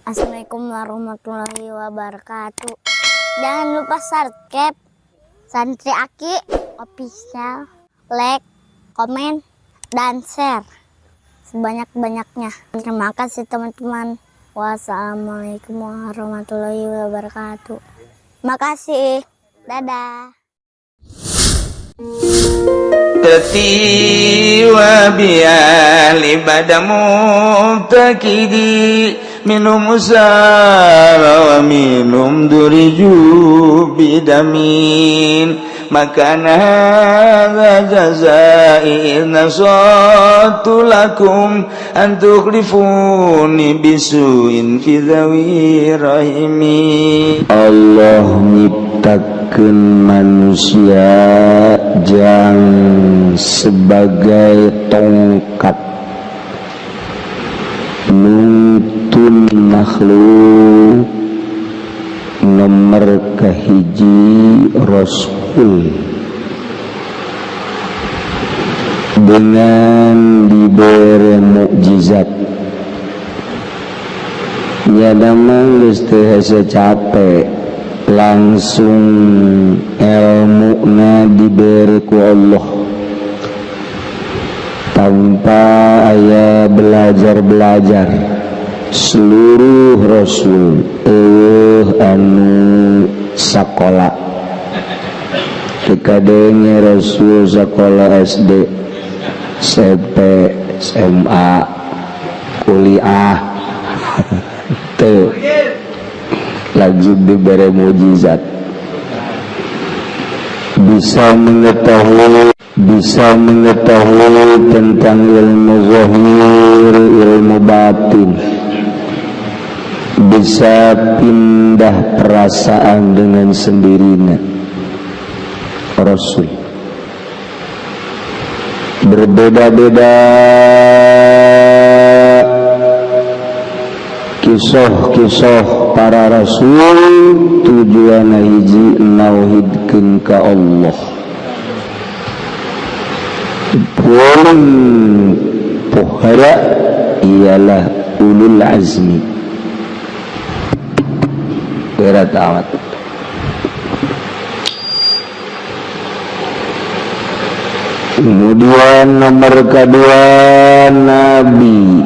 Assalamualaikum warahmatullahi wabarakatuh. Jangan lupa subscribe Santri Aki Official, like, komen, dan share sebanyak-banyaknya. Terima kasih, teman-teman. Wassalamualaikum warahmatullahi wabarakatuh. Makasih. Dadah. وبأهل بدا مبتكدي منهم سار ومنهم درجوا بدمين ما كان هذا جزائي إذ نصحت لكم أن تخلفوني بسوء في ذوي رحمي. Allah nyiptakeun manusia jang sebagai tongkat nuntun makhluk. Nomor kahiji Rasul dengan diberi mukjizat. Nyana mah geus teu hese capek, langsung ilmuna diberi ku Allah tanpa aya belajar-belajar. Seluruh rasul euweuh anu sakola. Kadenge rasul sekolah SD, SMP, SMA, kuliah, teu. Langsung diberi mujizat, bisa mengetahui, bisa mengetahui tentang ilmu zahir, ilmu batin, bisa pindah perasaan dengan sendirinya. Rasul berbeda-beda kisah-kisah para rasul, tujuan hiji, nauhidkeun ka Allah. Paling pohara ialah ulul azmi. Berat amat. Kemudian nomor kedua, nabi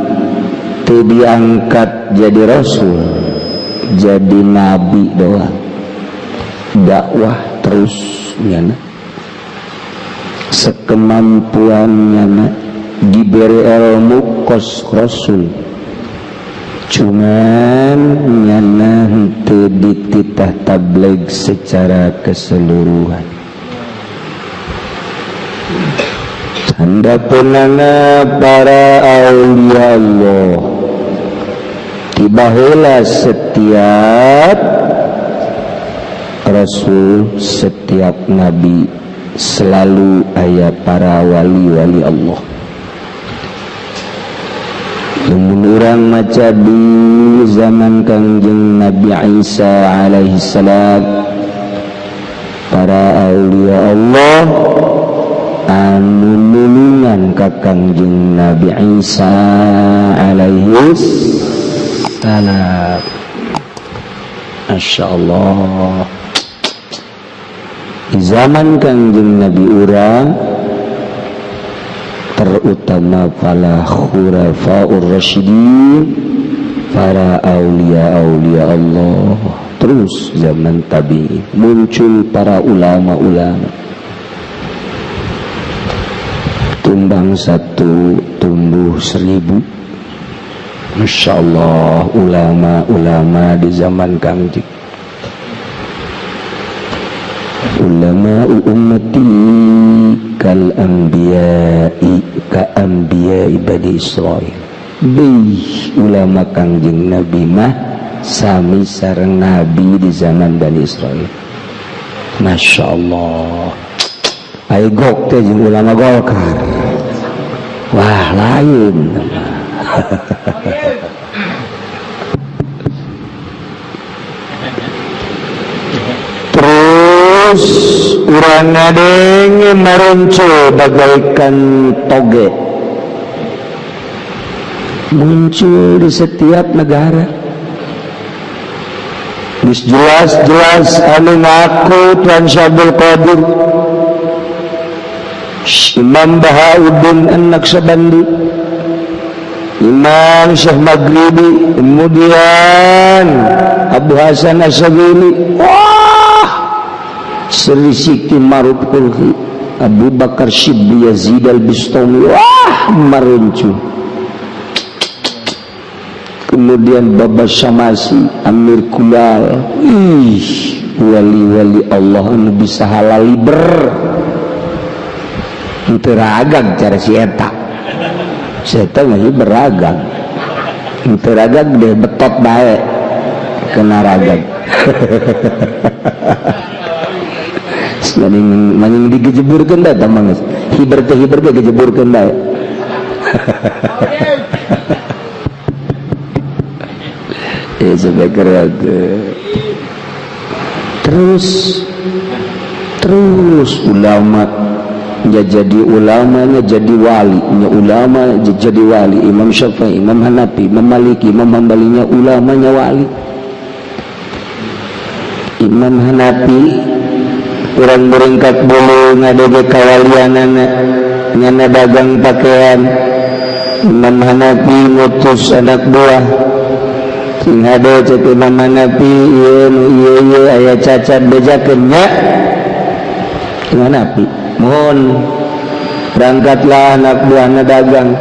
itu diangkat jadi rasul, jadi nabi doang, dakwah terus nyana sekemampuannya, diberi ilmu kos rasul, cuman nyana henteu dititah tabligh secara keseluruhan. Tanda penana para aulia Allah tibaheula setiap rasul, setiap nabi selalu aya para wali-wali Allah. Lamun urang maca di zaman Kangjeng Nabi Isa alaihi salam, para aulia Allah anu nulungan ka Kangjeng Nabi Isa alaihi salam. Masya Allah, di zaman Kangjeng Nabi urang, terutama para khulafaur rasyidin, para aulia-aulia Allah. Terus zaman tabi'in muncul para ulama-ulama, tumbang satu tumbuh 1000. Masya Allah, ulama-ulama di zaman Kangjeng, ulama ummati kal anbiya'i ka anbiya'i Bani Israil. Bih, ulama Kangjeng Nabi mah sami sareng nabi di zaman Bani Israil. Masya Allah, ayo gok teh jeung ulama Golkar, wah, lain. Terus urang ngadenge maronco bagaikan toge muncul di setiap negara. Geus jelas-jelas anu ngaku Tuan Syabdul Qadir, Imam Bahauddin An-Naqsyabandi, Imam Syekh Maghribi, kemudian Abu Hasan Asy-Syadzili, wah Sri Siti Maruf Kulhi, Abu Bakar Syibli Yazid Al-Bistami, wah maruncu. Kemudian Baba Syamasi, Amir Kulal, ih wali-wali Allah anu bisa halal ber teu ragag cara si eta, si eta masih beragam, teu ragag deh betot bae kena ragag. Maning maning digejeburkeun da tah mah hiber teh hiber ge gejeburkeun bae. Ya terus terus ulama nya jadi ulama nya jadi wali, nya ulama jadi wali. Imam Syafi'i, Imam Hanafi, Imam Maliki, Imam Hambali nya ulama nya wali. Imam Hanafi urang beringkat bulu ngadege kawalianana nyana dagang pakaian. Imam Hanafi ngutus anak buah sing hade cek Imam Hanafi ieu nu ieu ieu aya cacat bejakeun nya. Imam Hanafi mohon berangkatlah anak buahna dagang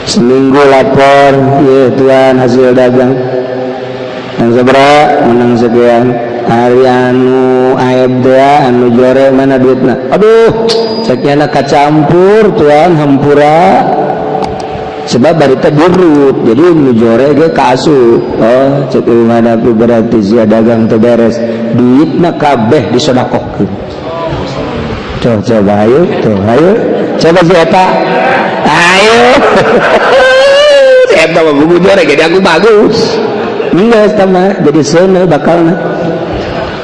seminggu lapor ieu tuan hasil dagang yang sabaraha menang sekian hari anu aib teh anu jore mana duitna, aduh sekian kacampur tuan hampura sebab barita dirut jadi nu jore ge kaasup. Oh cek Imam Hanafi berarti sia dagang teu beres duitna kabeh disodakohkeun. Coba coba ayo tuh ayo coba si eta ayo si eta mah buku jore jadi aku bagus enggak sama jadi seuneu bakalna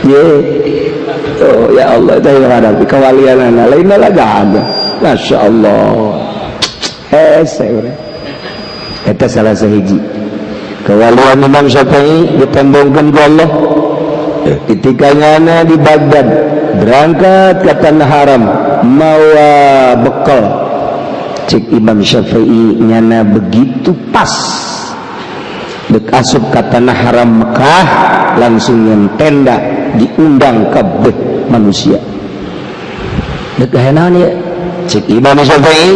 ye. Oh ya Allah teh hadapi kawalianana lainna lah gagah Masya Allah hese urang eta salah sahiji kawalian Imam Syafi'i ditembongkeun ku Allah ketika nyana di Baghdad berangkat ke tanah haram mawa bekal. Cek Imam Syafi'i nyana begitu pas dek asup ke tanah haram Mekah langsung nyen tenda diundang kabeh manusia dek aya naon ieu. Cek Imam Syafi'i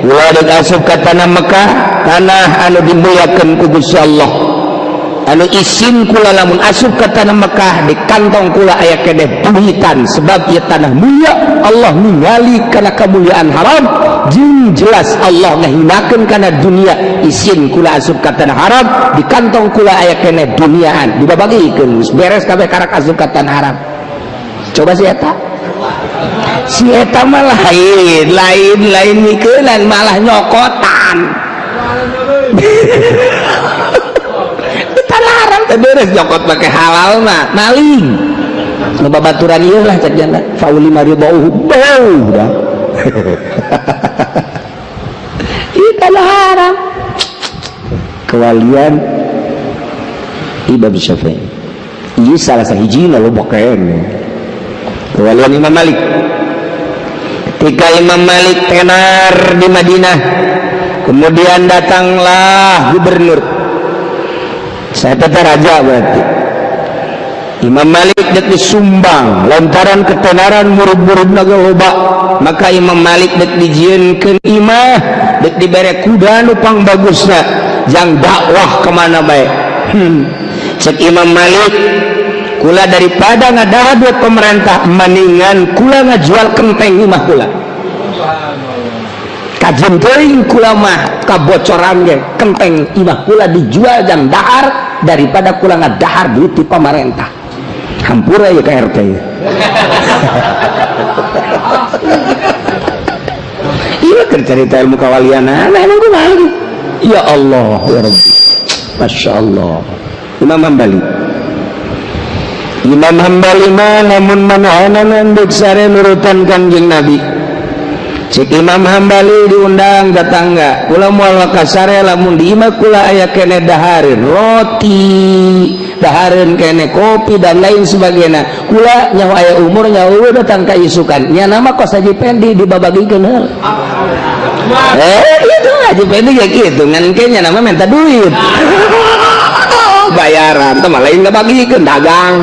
ulah dek asup ke tanah Mekah, tanah anu dimuliakeun ku Gusti Allah anu isin kula lamun asup ke tanah Mekah di kantong kula aya keneh duitan sebab ieu tanah mulia Allah ningali kana kemuliaan haram jeung jelas Allah ngahinakeun kana dunia isin kula asup ka tanah haram di kantong kula aya keneh duniaan dibabagikeun geus beres kabeh karak asup ka tanah haram. Coba si eta si eta mah lain lain lain mikeunan malah nyokotan. Haram teh beres nyokot make halal mah maling nu babaturan ieu lah cek jana fauli maridauhu bau dah. Ieu tanah haram kewalian Imam Syafi'i ieu salah sahijina loba keneh kewalian Imam Malik. Ketika Imam Malik tenar di Madinah kemudian datanglah gubernur saya tetap raja berarti Imam Malik dek disumbang lantaran ketenaran murid-murid naga loba maka Imam Malik dek dijieunkeun imah dek dibere kuda nu pang bagusna jang dakwah kemana bae. Cek Imam Malik kula daripada ngadaha duit pemerintah mendingan kula ngajual kenteng imah kula kajen teuing kula mah kabocoran ge kenteng imah kula dijual jang dahar daripada kula ngadahar duit di pemerintah. Hampura ya ke RT. Iya keur carita ilmu kawalian nah emang kumaha gitu. Ya Allah ya Rabbi Masya Allah. Imam Hambali Imam Hambali mah lamun manahanan deuk sare nurutan Kanjeng Nabi. Cek Imam Hambali diundang tetangga, "Kula moal kasare lamun di imah kula aya kene dahareun roti, dahareun kene kopi, dan lain sebagainya. Kula nyaho aya umur, nyaho datang ka isukan." Nya nama kos Haji Pendi dibabagikeun heula. Eh, itu Haji Pendi ya gitu, ngan kayaknya nama minta duit bayaran teh, lain ngabagikeun dagang.